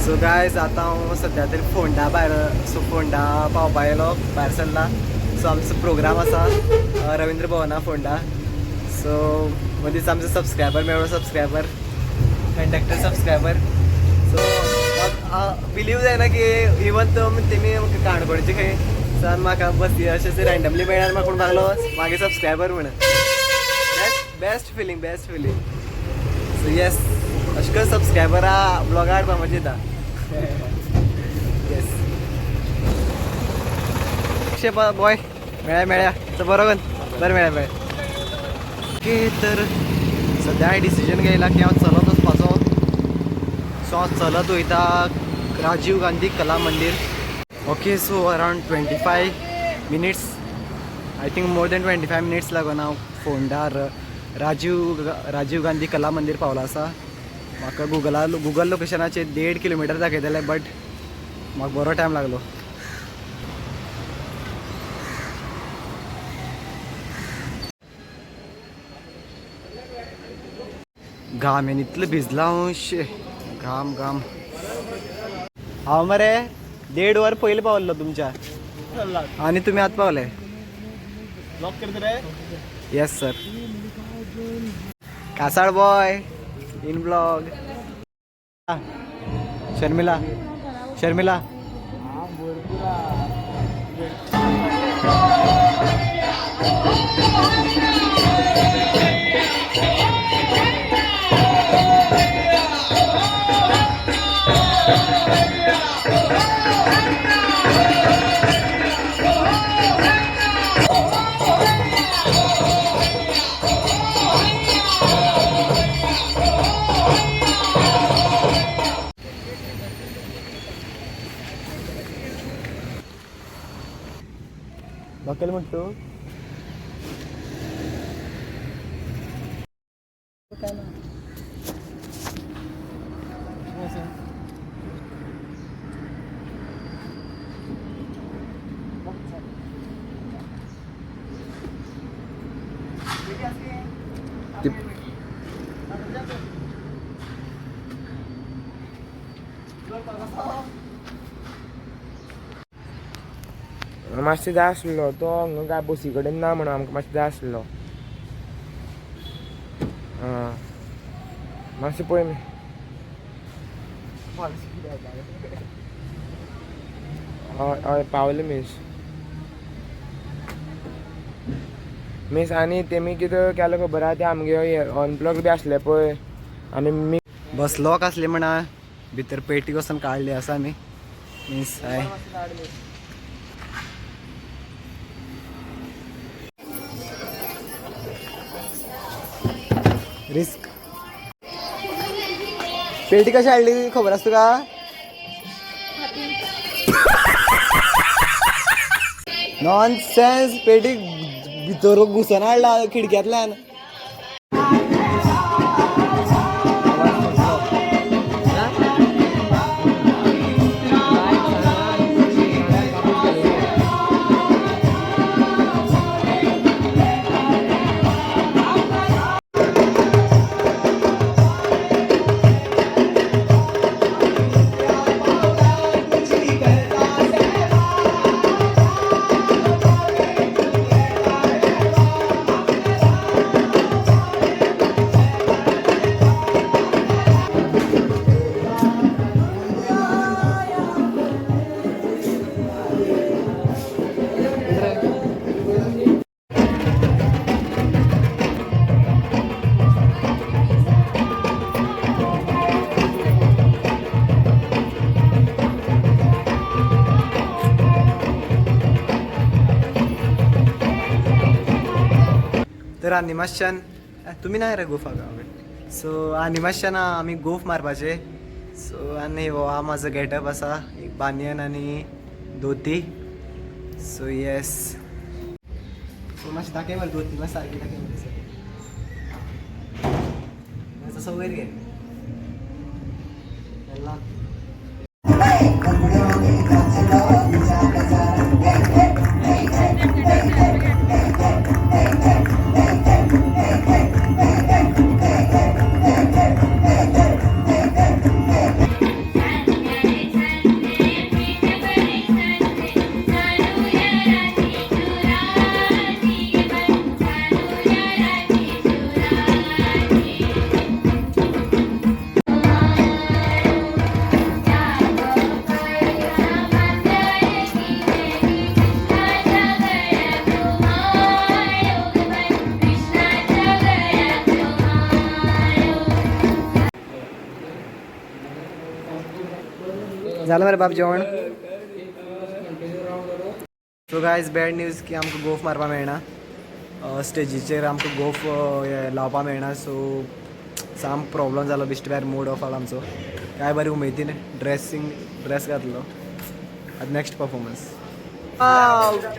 So guys आतां हांव सद्या तरी फोंडा भायर, सो फोंडा पावपा येयलो, भायर सरला. सो आमचो प्रोग्राम आसा रविंद्र भवना फोंडा. सो मदींच आमचो सबस्क्रायबर मेळ्ळो, subscriber conductor subscriber. So believe जायना की इवन तो तेमी काणकोणचे खंय सान म्हाका बसी अशें रँडमली मेळ्ळ्यार म्हाका कोण लागलो मागीर सबस्क्रायबर म्हणून. Best feeling, best feeling. So yes, अशें करून सबस्क्रायबरा ब्लॉगा हाडपा मजा येता. येस बॉय, मेळ्या मेळ्या. सो बरो कर, बरें मेळ्या मेळ्या. ओके, तर सद्या हांवें डिसिजन घेयला की हांव चलत वचपाचो. सो हांव चलत वयता राजीव गांधी कला मंदीर. Okay, so around 25 minutes, I think more than 25 minutes लागून हांव फोंडा राजीव गांधी कला मंदीर पावलो आसा. म्हाका गुगल लोकेशनाचेर 1.5 किलोमिटर दाखयताले, बट म्हाका बरो टायम लागलो. घामेन इतलो भिजला हांव, शे घाम घाम. हांव मरे 1.5 वर पयलीं पावल्लो तुमच्या आनी तुमी आतां पावले. लॉक करता रे. Yes sir. कासाळ boy in blog. Sharmila, Sharmila. Buckle म्हणतो. मातशें जाय आसलो तो हांगा काय बसी कडेन ना म्हणून आमकां मातशें जाय आसलो. आं, मातशें पळय. हय हय, पावले मीस मीस. आनी तेमी कितें केलें खबर आहा, ते आमगे अनप्लग बी आसले पळय आमी मी बस लॉक आसली म्हणा, भितर पेटी वचून काडली आसा आमी. Means high risk. पेटी कशी हाडली खबर आसा तुका? नॉन सेन्स, पेटी भितर घुसोन हाडला खिडक्यांतल्यान. तर अनिमाशान तुमी नाही रे गोफ गाव. सो अनिमाशान आमी गोफ मारपाचे. सो आनी हो हा म्हाजो गेटअप आसा, एक बानियन आनी धोती. सो येस, सो मातशें दाखय मरे धोती, मातशें सारकी दाखय मरे सर. तसो वयर घे. चल्ला. झालं मरे बाब जेवण. सो गायज, बॅड न्यूज की आमकां गोफ मारपा मेळना स्टेजीचेर, आमकां गोफ हे लावपा मेळना. सो साम प्रॉब्लम जालो, बेश्टे भायर मूड ऑफ जालो आमचो. काय बरी उमेदीन ड्रेसिंग ड्रेस घातलो. आतां नेक्स्ट परफॉर्मन्स.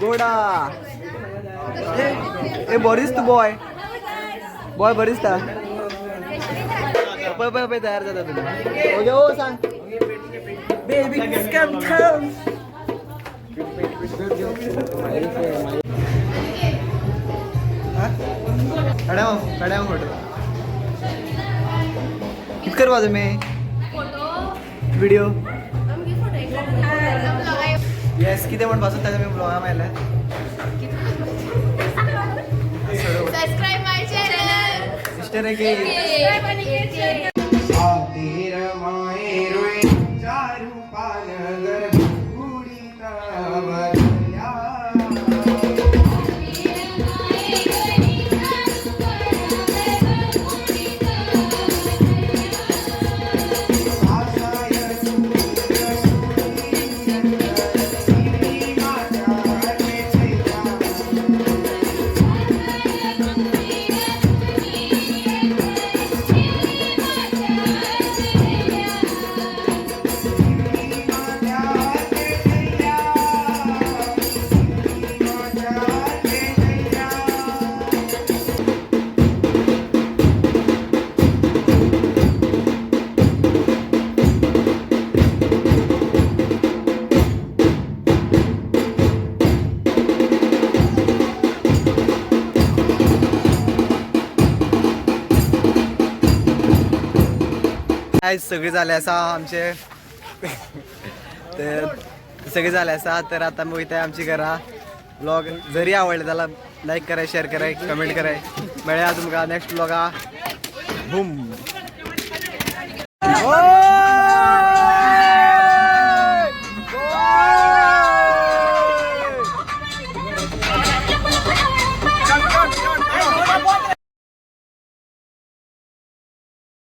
गोडा ए, बरी दिसता बॉय, बॉय बरी दिसता. पळय पळय पळय, तयार जाता तुमी. ओके, ओ सांग बेबी. कम. काड्या काड्या फोटो. कित करपा तुमी व्हिडिओ? येस, कितें म्हण पासून ताका तुमी ब्लॉगा मेळ्ळे. Subscribe my channel. Sister की. चारू पानगर उडीता. आयज सगळी जाले आसा आमचे, तर सगळी जाले आसा. तर आता आमी वयताय आमची घरा. ब्लॉग जरी आवडले जाल्यार लायक कराय, शेअर कराय, कमेंट कराय. मेळया तुमकां नेक्स्ट ब्लॉगा. बूम.